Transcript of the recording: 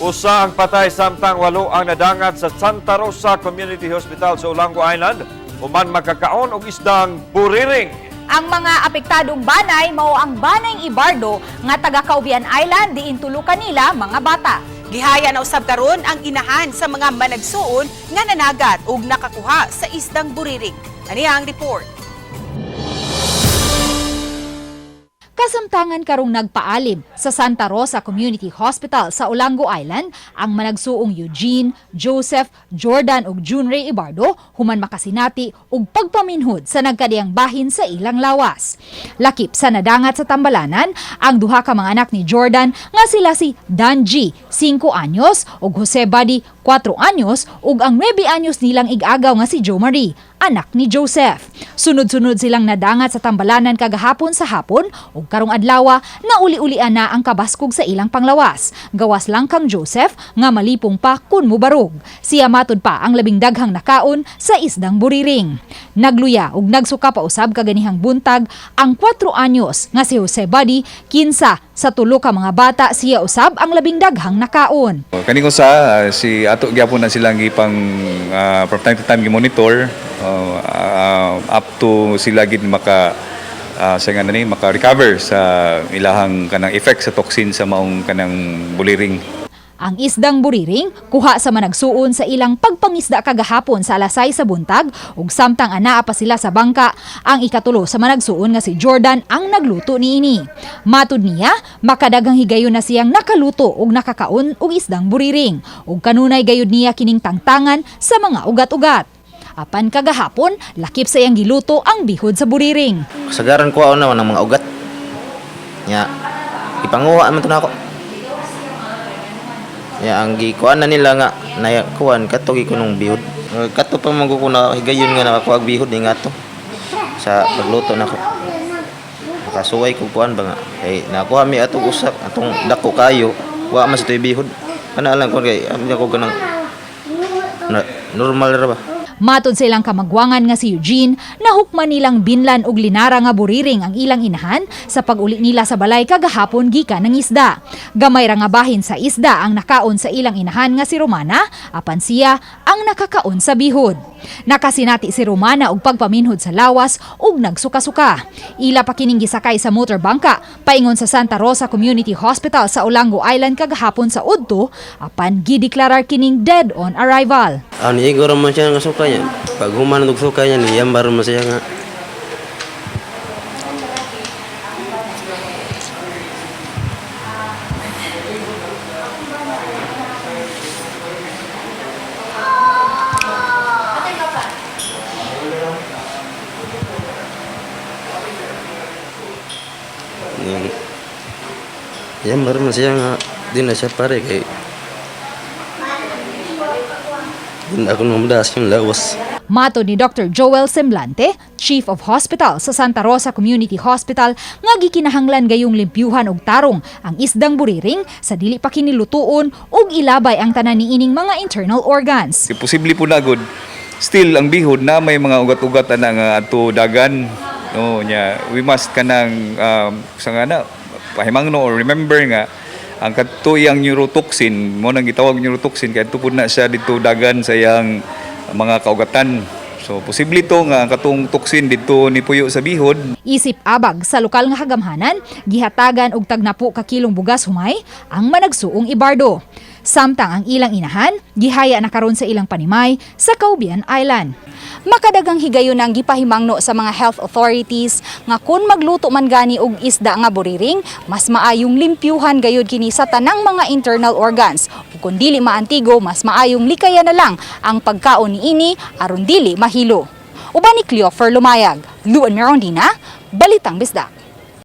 Usa ang patay samtang walo ang nadangat sa Santa Rosa Community Hospital sa Olango Island human makakaon og isdang buriring. Ang mga apektadong banay mao ang Banay Ibardo nga taga Caubian Island, diin tulo kanila mga bata. Gihaya na usab karon ang inahan sa mga managsuon nga nanagat ug nakakuha sa isdang buriring. Ani ang report. Kasamtangan karong nagpaalim sa Santa Rosa Community Hospital sa Olango Island ang managsuong Eugene, Joseph, Jordan ug Junrey Ibardo human makasinati og pagpaminhod sa nagkadiyang bahin sa ilang lawas. Lakip sa nadangat sa tambalanan ang duha ka mga anak ni Jordan nga sila si Danji, 5 anyos, ug Jose Buddy, 4 anyos, ug ang 9 anyos nilang igagaw nga si Jo Marie, anak ni Joseph. Sunod-sunod silang nadangat sa tambalanan kagahapon sa hapon ug karong adlawa na uli-ulian na ang kabaskog sa ilang panglawas. Gawas lang kang Joseph nga malipong pa kun mubarog. Siya matud pa ang labing daghang nakaon sa isdang buriring. Nagluya ug nagsuka pa usab kaganihang buntag ang 4 anyos nga si Jose Buddy, kinsa sa tulo ka mga bata siya usab ang labing daghang nakaon. Kani ko sa si ato gyapon na silang gipang from time to time gi-monitor up to sila gid maka sa nga na ni maka-recover sa ilahang kanang effect sa toxin sa maong kanang buliring. Ang isdang buriring kuha sa managsuon sa ilang pagpangisda kagahapon sa alas 6 sa buntag ug samtang anaa pa sila sa bangka, ang ikatulo sa managsuon nga si Jordan ang nagluto niini. Matud niya, makadaghang higayon na siyang nakaluto ug nakakaon og isdang buriring ug kanunay gayud niya kining tangtangan sa mga ugat-ugat. Apan kagahapon, lakip sa iyang giluto ang bihod sa buriring. Kasagaran ko na ng mga ugat. Nya ipanguha man to nako. Nya ang gikuan na nila nga na kuan kato gi kunong bihod. Kato pa man ko na higayon nga nakakuha og bihod ni ngato sa pagluto nako. Nakasuway ko kuan ba nga kay nakuha mi atong usak atong dako kayo wa man sa toy bihod. Ana lang kuan kay ami ako ganang na, normal ra ba. Matod sa ilang kamagwangan nga si Eugene, nahukman nilang binlan og linara nga buriring ang ilang inahan sa pag-uli nila sa balay kagahapon gikan ng isda. Gamay ra nga bahin sa isda ang nakaon sa ilang inahan nga si Romana, apan siya ang nakakaon sa bihod. Nakasinati si Romana og pagpaminhod sa lawas ug nagsuka-suka. Ila pa kining gisakay sa motor bangka paingon sa Santa Rosa Community Hospital sa Olango Island kagahapon sa udto, apan gideklarar kining dead on arrival. Ah, niigo man siya nga suka niya. Pag human og suka niya, niyambar man siya nga. Yambar man siya nga di na siya pare kay di na ako mamdas yung lawas. Mato ni Dr. Joel Semblante, Chief of Hospital sa Santa Rosa Community Hospital, nga gikinahanglan gayong limpyuhan og tarong ang isdang buriring sa dili pa kinilutuon ug ilabay ang tanan niining mga internal organs. Si posible po na gud still ang bihod na may mga ugat-ugat ana nga adto dagan, no? Nya we must kanang sa nga na pahimangno or remember nga ang kadto iyang neurotoxin mo nang gitawag neurotoxin kay adto pud na siya didto dagan sa iyang mga kaugatan, so posible to nga ang katong toxin didto ni puyo sa bihod. Isip abag sa lokal nga kagamhanan, gihatagan og tagnapo ka kilong bugas humay ang managsuong Ibardo. Samtang ang ilang inahan, gihaya na karon sa ilang panimay sa Caubian Island. Makadagang higayon ang gipahimangno sa mga health authorities nga kun magluto man gani og isda nga buriring, mas maayong limpyuhan gayud kini sa tanang mga internal organs. Ug kun dili maantigo, mas maayong likayan na lang ang pagkaon niini aron dili mahilo. Uban ni Cleofer Lumayag, Luan Mirondina, Balitang Bisdak.